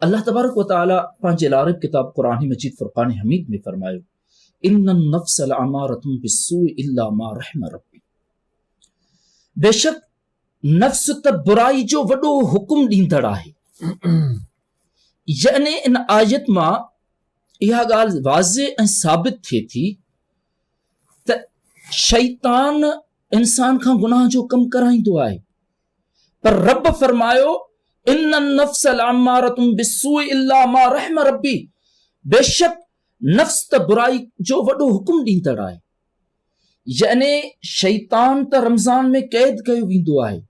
الله تبارڪ و تعالي پنهنجي لاريب ڪتاب قرآن مجيد فرقان حميد ۾ فرمايو، ان النفس لامارة بالسوء الا ما رحم ربي بيشڪ نفس ته برائي جو وڏو حڪم ڏيندڙ آهي. يعني ان آيت مان اها ڳالهه واضح ۽ ثابت ٿئي ٿي ته شيطان انسان کان گناهه جو ڪم ڪرائيندو آهي پر رب فرمايو ان النفس لامارة بالسوء الا ما رحم ربي بيشڪ نفس ته برائي جو وڏو حڪم ڏيندڙ آهي يعني شيطان ته رمضان ۾ قيد ڪيو ويندو آهي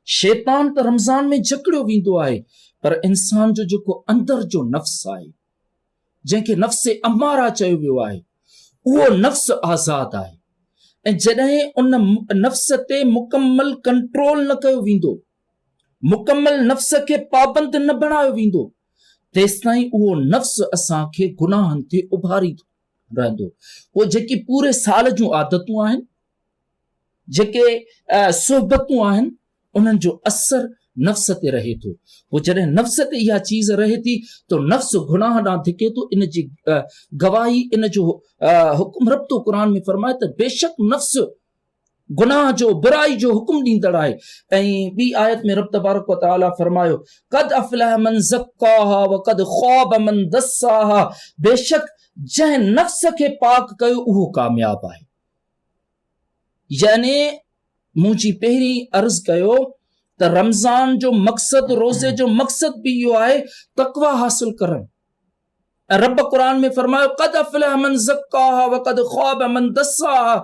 شيطان ته رمضان ۾ جڪڙيو ويندو آهي پر انسان جو جيڪو اندر جو نفس آهي جنهن کي نفس اماره چيو ويو آهي، اهو نفس آزاد آهي ۽ جڏهن ان نفس تي مڪمل ڪنٽرول نه ڪيو ويندو، مڪمل نفس کي پابند نه بڻايو ويندو، تيستائين اهو نفس اسان کي گناهن تي اڀاريندو رهندو. پوء جيڪي پوري سال جون عادتون آهن، جيڪي صحبتون آهن، انهن جو اثر نفس تي رهي ٿو. پوء جڏهن نفس تي اها چيز رهي ٿي ته نفس گناهه ڏانهن ڌڪي ٿو. ان جي گواهي، ان جو حڪم رب ٿو قرآن ۾ فرمائي ته بيشڪ نفس گناهه جو، برائي جو حڪم ڏيندڙ آهي. ۽ ٻي آيت ۾ رب تبارڪ و تعاليٰ فرمايو، قد افلح من زڪاها وقد خاب من دساها، بيشڪ جنهن نفس کي پاڪ ڪيو اهو ڪامياب آهي. يعني مون جي پهرين عرض ڪيو ته رمضان جو مقصد، روزي جو مقصد به اهو آهي تقويٰ حاصل ڪرڻ. ۽ رب قرآن ۾ فرمايو قد افلح من زڪاها وقد خاب من دساها،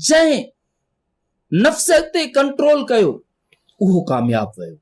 جنهن نفس تي ڪنٽرول ڪيو اهو ڪامياب ويو.